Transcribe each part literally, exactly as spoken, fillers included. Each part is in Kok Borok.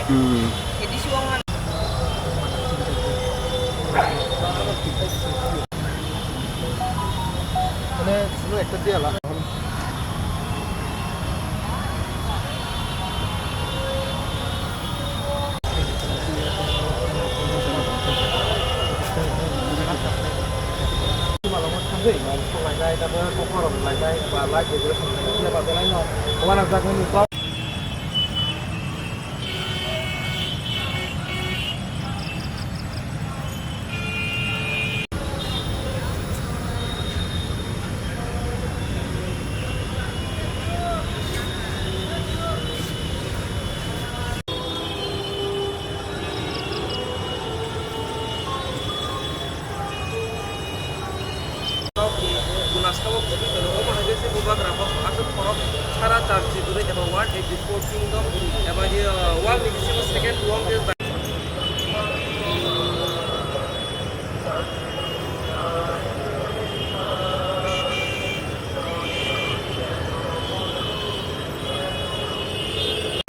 Hmm. Mane, sino ekta diya la. Guna sabo koti tono, omo hai khe se bubagra bo aswk khorok sara charchi bwrwi eba one eighty four kingdom eba je, uh, world ni bisingo second longest.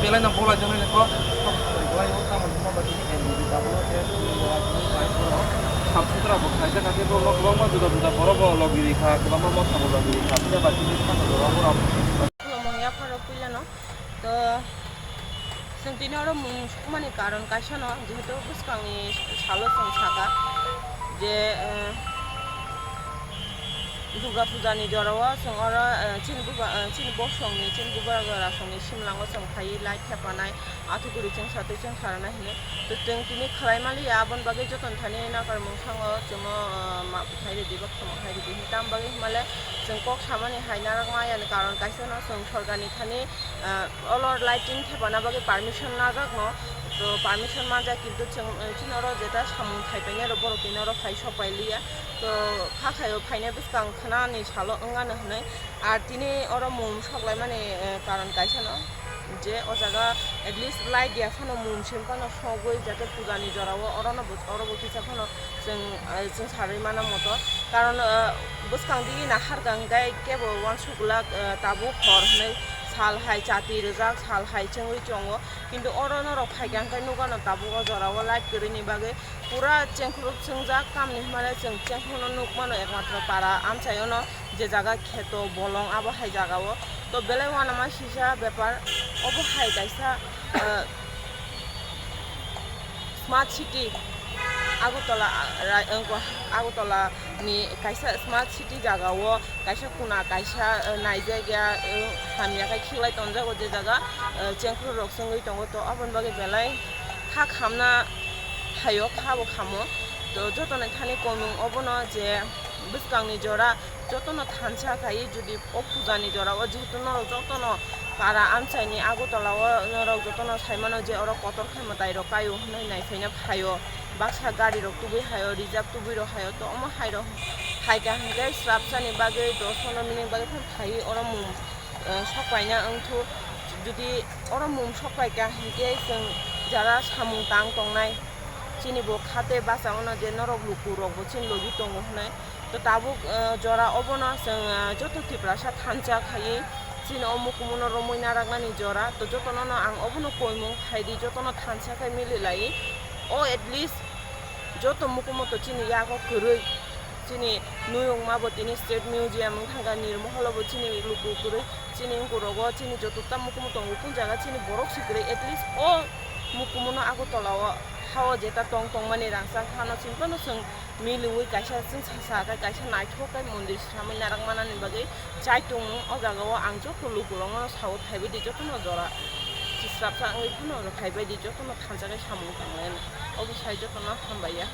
Belai no bolai jani lekho, bolai o tamo juma bati N D B double S, sab sutra bo khaijak kha, tei borok lok lok ma juda juda borok bo logiri kha, kwbangma motha bo logiri kha, phiya ba tini saka borok bo rok. Khulumung yapharo puilano. To, chwng tini oro mung sukmani karon kaisa no, jehetu bwskangni salo chwng saka je, eh, Durga puja ni jora o chwng oro, eh, chini buba, eh, chini bosong ni, chini bubagra song ni simlang o chwng phaiwi light thepanai, athukuri chwng satwi chwng sarana hinwi. To chwng tini khwlai maliya, aboni bagwi joto ni thani nakarmung sango chwngno, eh, ma bwthai rwdi ba khama hai rwdi hinwi. Tam bagwi hinmale chwng kok samani hai narak ma yani karon kaisa no chwng sorkar ni thani, eh, olo lighting thepana bagwi permission najak no. To permission manjak, kintu chwng, eh, chini oro jeta samung thaipainai rok borok tini oro phai sok pai liya. To kha khaio phainai bwskang khwnani salo wngano hinwi. Ar tini oro mum soklaimani, eh, karon kaisa no je o jaga at least light ya phano mum sim phano sogwi jate puja ni jora o oro no bo, oro bo kisa phano chwng, eh, chwng sarwi mano moto. Karon, eh, bwskang digi nahar kha hwnkhe kebo uansuk glak, eh, tabuk hor hinwi sal hai chati rijak, sal hai chwngwi tongo. Kintu oro norok phaikha hwnkhe nukgano tabuk o jora o light kwrwini bagwi pura chengkhuruk chwngjak. Tamni hwnmale chwng chengkhurno nukmano ekmatro para amchaiono je jaga kheto bolong abo hai jaga o. To belai uanama sisa bepar obo hai kaisa, eh, Smart city Agartala, ah, ra-, wngkha Agartala ni kaisa smart city jaga o kaisa kuna kaisa, eh, naijak ya, eh, hamya khe khiklai tonjago je jaga, eh, chengkhru rok chwngwi tongo, to aboni bagwi belai kha khamna phaio, kha bo khamo. To joto ni thani koimung obono je bwskang ni jora jotono thansa khai, jodi o puja ni jora o jehetu norok jotono para amchai ni Agartala o norok jotono sai mano je oro kotor khe mwtai rok kai o hwnwi nai phaina phaio, baksa gari rok tubui hai o, reserve tubui rok hai o, to omo hai rok hai kha hwnkhe swrapsa ni bagwi dos pondro minute ni bagwi phano phaiwi oro mum, eh, sok paina wngthu. Jodi oro mum sok pai kha hwnkhe chwng jara samung tang tongnai chini bo kha tei bacha ono je norok luku rok bo chini logi tongo hwnwi. To tabuk, eh, jora obono chwng, eh, joto Tiprasa thansa khai chini o mukumu no romwi naraknani jora. To jotono no ang obono koimung phaidi, jotono thansa khai mili lai. O at least joto mukumu to chini yago kwrwi. Chini nuyung ma bo tini State Museum wng thangkha, Nirmoholo bo chini luku kwrwi. Chini wngkuk rogo chini joto ta mukumu tongo, kun jaga chini borok si kwrwi, at least o mukumu no Agartala o ha o jeta tong tongmani rangchak hano chini phano chwng miliui kaisa chwngsa sa khe kaisa naithok khe mondir swnamwi narak manani bagwi chai tongmung. O jaga o ang joto lukurokno sao phaibaidi jotono jora chisrapsa wngwi phano phaibaidi jotono thansa khe samung tanglai. Obo sai jotono hambai ya.